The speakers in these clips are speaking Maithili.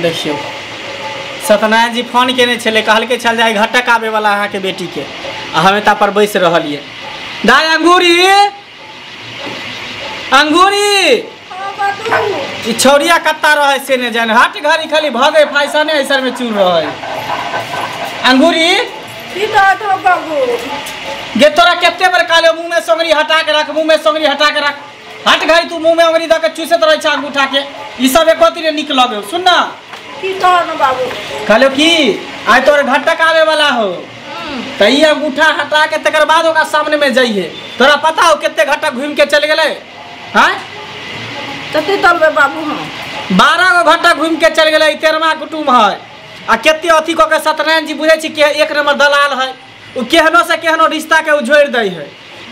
देखियौ सत्यनारायण जी फोन केने छलै, कहलकै छल जे घटक आबे वाला अहाँके बेटी के, आ हम एतऽ पर बैस रहलियै। दाय अंगूरी, अंगूरी ई छौरिया कत्ता रहे से ने जाने, हट घड़ी खाली भगे फैशने ऐसर में चूर रहे। अंगूरी की कहत हो बाबू? गे तोरा कते बेर कहलियौ मुँह में सोंगरी हटा के रख, मुँह में सोंगरी हटा के रख, हट घड़ी तू मुँह में अंगुरी दऽ के चूसैत रहै छ अंगूठा के, ई सब एको दिन नीक लगौ। सुन ना की कहन बाबू? कहलियौ की आइ तोर घटक आवे वाला हो, त ई अंगूठा हटा के तकर बाद ओकरा सामने में जइहे। तोरा पता हो कते घटक घूम के चल गेलै? हैं कते तलबे बाबू? हम 12 गो घटक घूम के चल गेलै, 13वां कुटुम है। आ कते अथी कऽ के सत्यनारायण जी बुझै छी के एक नंबर दलाल है, उ केहनो से केहनो रिश्ता के उ जोड़ि दै है।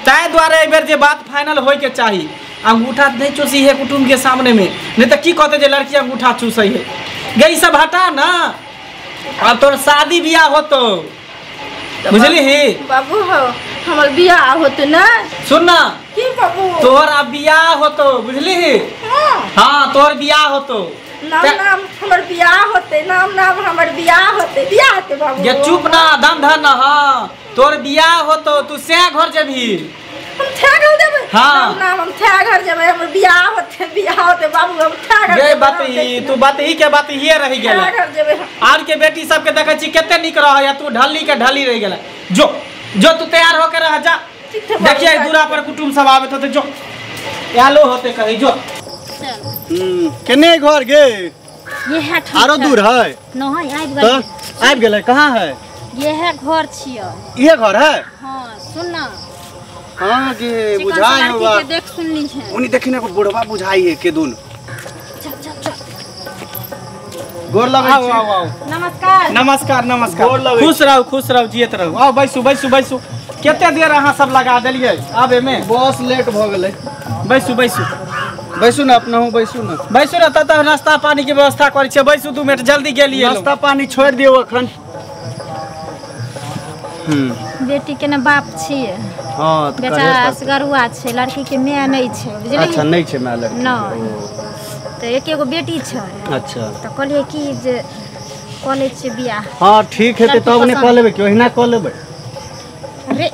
ताहि दुआरे एहि बेर जे बात फाइनल होय के चाही, अंगूठा नहीं चूसी है कुटुम के सामने में, नहीं तो की कहते जे लड़की अंगूठा चूसै है। गे ई सब हटा ना, अब तोर शादी बियाह होतो, बुझली ही बाबू? हो हमर बियाह होते ना? सुन ना की बाबू? तोहर अब बियाह होतो, बुझली ही? हाँ तोहर बियाह होतो। नाम नाम हमर बियाह होते, नाम नाम हमर बियाह होते, बियाह होते बाबू। गे चुप ना, दम धर ना। हाँ तोर बियाह होतो, तू से घर जेबही। हम छह घर जेबै। हाँ। नाम नाम हम छह घर जेबै, हमर बियाह होते, बियाह होते बाबू, हम छह घर गे बात ई तू बात ही के बात ही रहि गेल। छह घर जेबै। आर के बेटी सब के देखै छी कते नीक रहै, तू ढल्ली के ढल्ली रहि गेल। जो जो तू तैयार होके रह जा, देखिए दूरा पर कुटुम सब आबे होते, जो आलो होते कही जो। केने घर गे? ये है आरो दूर है? नहीं आबि गेलै। आबि गेलै? कहाँ है? ये है घर छियो। ये घर है? हाँ सुन ना। हाँ गे बुझाई होगा, देख सुन ली है उनी देखी ना बुढ़वा बुझाई है के दुन। चल चल चल गोर लगै आओ आओ आओ। नमस्कार नमस्कार नमस्कार, खुश रहू खुश रहू, जियत रहू। आओ बैसू बैसू बैसू। कते देर अहाँ सब लगा देलियै आबे में? बस लेट भ गेलै। बैसू बैसू बैसू ना, अपना हूँ बैसू ना, बैसू ना, तब नाश्ता पानी के व्यवस्था करै छियै। बैसू 2 मिनट, जल्दी गेलियै। नाश्ता पानी छोड़ि दियौ अखन। बेटी के ने बाप छियै। हाँ तो बेचारा असगरुआ छै, लड़की के my नहीं छै, बुझलियै? अच्छा नहीं छै my लड़की? नहीं, तो एक एगो बेटी छै। अच्छा तो कहलियै कि जे कऽ लै छियै बियाह। हाँ ठीक हेतै तब ने कऽ लेबै, कि ओहिना कऽ लेबै? अरे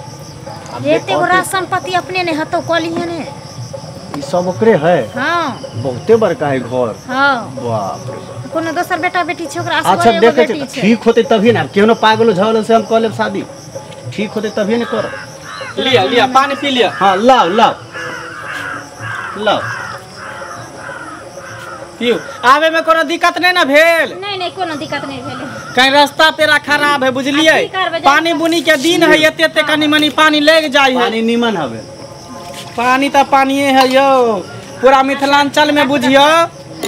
एते गो राज संपत्ति अपने नहीं हतो, कऽ लिहे ने। ई सब ओकरे है? हाँ बहुते बड़का है घर। हाँ बाप रे, कोनो दोसर बेटा बेटी छै ओकरा? अच्छा देखै छी ठीक होतै तभी ना, केहनो पागलो झगलो से हम कऽ लेब शादी, ठीक होतै तभी ने करब। लिया लिया पानी पी लिया। हाँ लाओ लाओ लाओ पियो। आबे में कोनो दिक्कत नहीं ना भेल? नहीं नहीं कोनो दिक्कत नहीं भेल। कहीं रास्ता पेरा खराब है बुझलियै, पानी बुनी के दिन है, एते एते कनी मनी पानी लग जाय है। पानी नीमन हवे। पानी त पानिए है यौ, पूरा मिथिलांचल में बुझियो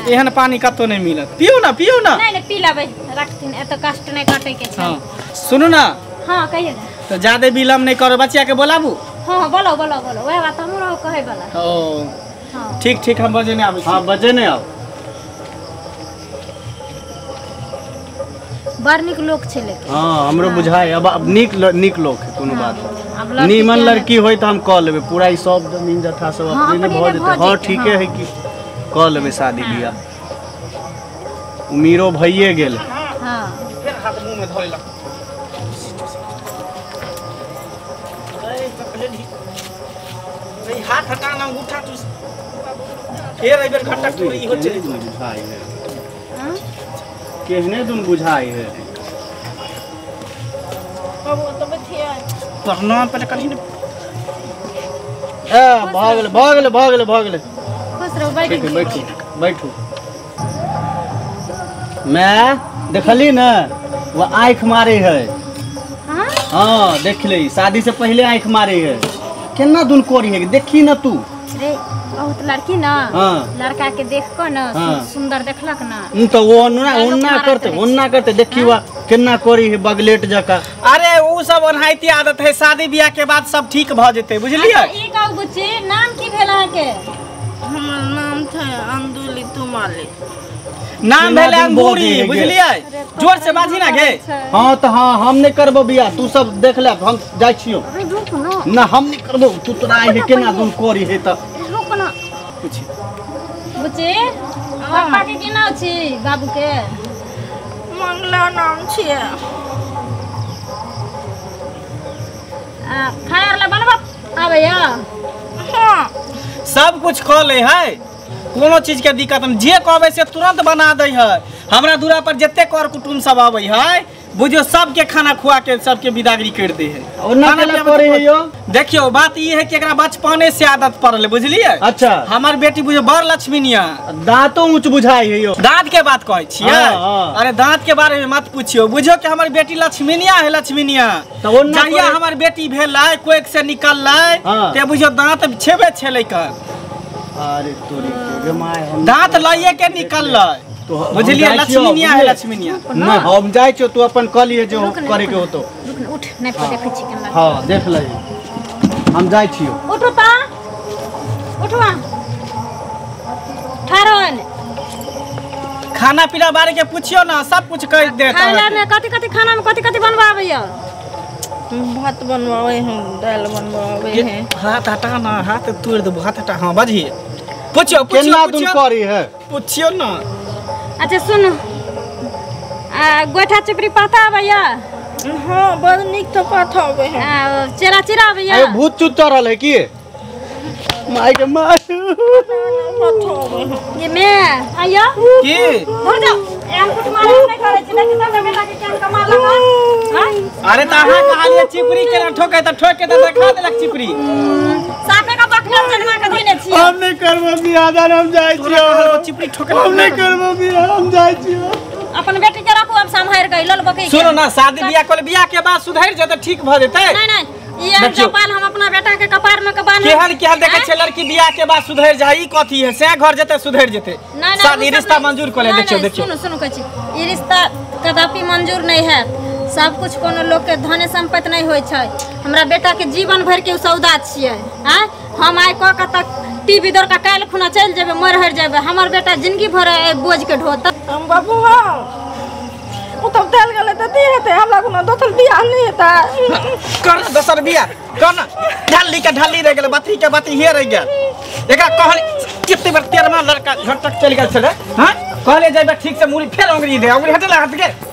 एहन पानी कतौ नहीं मिलत। पियो ना पियो ना। नहीं नहीं पी लेबै, रखथिन, एत कष्ट नहीं काटे के छै। हां सुनू ना। हां कहियो ना। तो ज्यादा विलम्ब नहीं करो, बच्चा के बोलाबू। हां हां बोलो बोलो बोलो, वएह बात हमरो कहै वाला। ओ हां ठीक ठीक, हम बजे नहीं आबै छी। हां बजे नहीं आओ। बड़ नीक लोक छै लेकिन। हां हमरो बुझाय अब नीक नीक लोक है, कोनो बात नहीं। नीमन लड़की होय त हम कऽ लेबै, पूरा ई सब जमीन जथा सब अपने ने भऽ जेतै। हां ठीके है कि कऽ लेबै शादी बियाह, उमीरो भइए गेल। हां फेर हाथ मुंह में धऽ लेलक। ए हाथ हटा ना, अंगूठा चूस। फेर एहि बेर घटक तोरी इहो चलि बुझाइ है। केहने दुन बुझाइ है। बाबू तो बैठिए प्रणाम पहले करही ने। ए भऽ गेलै भऽ गेलै भऽ गेलै भऽ गेलै। खुश रहू, बैठू बैठू बैठू। मैं देखली ने वो आँख मारे है। हाँ देख ले, शादी से पहले आँख मारे है, केना दुन कोरी है देखी ना तू। रे बहुत लड़की ना। हाँ। लड़का के देख को ना। हाँ। सुंदर देखलक ना तो वो ओन्ना करते ओन्ना करते देखी वा केना कोरी है बगलेट जका। अरे उ सब ओनाहिते आदत है, शादी बियाह के बाद सब ठीक भ जेतै बुझलियै। अच्छा, ई कहू बुच्ची नाम की भेल अहाँ के? हमर नाम छै अंदुली तुमाली। नाम भेलै अंगूरी बुझलियै। जोर से बाजी ना गे। हां त हां हम नहीं करबो बियाह, तू सब देख ले, हम जाइ छियो। अरे रुक ना। ना हम नहीं करबो, तू तोरा है केना दुन कोरी है त रुक ना। पूछी बुच्ची पापा के की नाम छी बाबू के? मंगला नाम छियै। आ खाना ला बनबा आबैया? हां सब कुछ क ले है, कोनो चीज के दिक्कत नहीं, जे कहबै से तुरंत बना दै है। हमरा दूरा पर जते कर कुटुम सब आबै है बुझियो सबके खाना खुआ के सबके विदागरी कर दे है। ओना करे है यो? देखियो बात ई है कि एकरा बचपने से आदत पड़ल, बुझलिए? अच्छा। हमर बेटी बुझियो बड़ लक्ष्मीनिया, दांतो ऊंच बुझाई है यो। दांत के बात कहै छियै? अरे दांत के बारे में मत पूछियो, बुझियो कि हमर बेटी लक्ष्मीनिया है, लक्ष्मीनिया। त ओना जहिया हमर बेटी भेलै कोख से निकललै ते बुझियो दांत छेबे छेलै कर। अरे तोरी के my, हम दांत लइए के निकललै, बुझलिए? लक्ष्मीनिया है, लक्ष्मीनिया। ना हम जाय छियो, तू अपन क लिए जो करे के होतो। रुक न, उठ नहीं पर देखै छी केना। हां देख ले, हम जाय छियो। उठो ता, उठवा ठहरो। खाना पीना बारे के पूछियो ना, सब कुछ कह देता। खाना में कथि कथि, खाना में कथि कथि बनवाबैया? भात बनवावे हम, दाल बनवावे हैं। हाथ हटा ना, हाथ तोड़ देबो, हाथ हटा। हां बजिए, पूछियो पूछियो केना दुन करी है, पूछियो ना। अच्छा सुन, आ गोइठा चिपरी पाता आबैया? हां बड़ नीक तो पाथा आबै है। आ चेरा चेरा आबैया? अरे भूत चूत चढ़ल है की? माय के माय ये मैं आया की धर जाओ, एहन कुछ मारे नहीं करै छी, लेकिन तब बेटा के केहन कमा लगा। अरे त अहाँ कहलिए चिपरी केना ठोकै त ठोके त देखा देलक चिपरी। साफे का बकनल जन्मा के धोइने छी। हम नहीं करबो बियाह दान, हम जाय छियो। चिपरी ठोके हम नहीं करबो बियाह, हम जाय छियो। अपन बेटी के राखू अब सम्हार के लल बकै। सुनो ना, शादी बियाह कल बियाह के बाद सुधर जेतै, ठीक भ जेतै। नहीं नहीं, ये जपाल हम अपना बेटा के कपार में के बांध। केहन केहन देखै छै लड़की बियाह के बाद सुधर जाय, ई कथी है से घर जेतै सुधर जेतै। शादी रिश्ता मंजूर क ले। देखियो देखियो, सुनो सुनो कहै छी, ई रिश्ता कदापि मंजूर नहीं है। सब कुछ कोनो लोग के धन संपत्ति नहीं होय छै। हमरा बेटा के जीवन भर के सौदा छियै। आँ हम आइ क के तक टीवी दौड़ के काल्हि खुना चलि जेबै, मर हरि जेबै, हमर बेटा जिंदगी भर बोझ के ढोतै। हम बाबू ओ तब देल गेलै त की हेतै? हमरा कोनो दोसर बियाह नहि हेतै। कर ना दोसर बियाह, कर ना। ढाली के ढाली रहि गेलै, बत्ती के बत्ती हे रहि गेल। एकरा कहली कते बेर तेरमा लड़का झटक चलि गेल छलै। हां कहले जेबै ठीक से मुड़ी फेर अंगुरी दे, अंगुरी हटले हाथ के।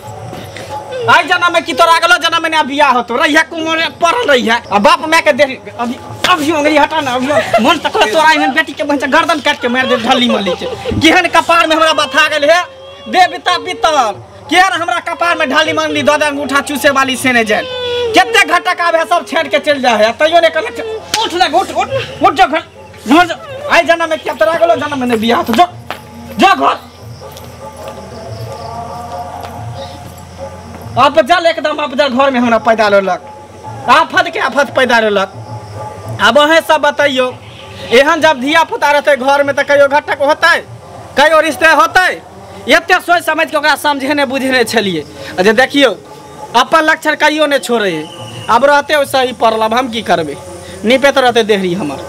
आई जना में की तोरा गेलो जना में ना बियाह होतो, रहिया कुमरे पड़ल रहिया। आ बाप माय के देख अभी अभी अंगुरी हटा ना, अभी मन तक तोरा एहन बेटी के बहन गर्दन काट के मारि दे ढाली मली के। केहन कपार में हमरा बथा गेल हे दे बिता बितल, केहन हमरा कपार में ढाली मांगली दऽ दे अंगूठा चूसे वाली से ने जाए। कते घटक आबे सब छेड़ के चल जाए है, तैयो ने कहलक उठ ले, उठ उठ उठ जो घर घर। आई जना में क्या तोरा गेलो जना में ने बियाह तो जो जो घर। आप जल एकदम अफजल घर में हमरा पैदा लेलक, आफत के आफत पैदा लेलक। अब अहें सब बतैयो, एहन जब धिया पुता रहतै घर में त कहियो घटक होतै, कहियो रिश्ते होतै? एते सोच समझ के ओकरा समझेने बुझेने छलियै। जे देखियो अपन लक्षण कहियो नहीं छोड़े, अब रहते वैसे ही पड़ल, अब हम की करबै? निपेत रहते देहरी हमर।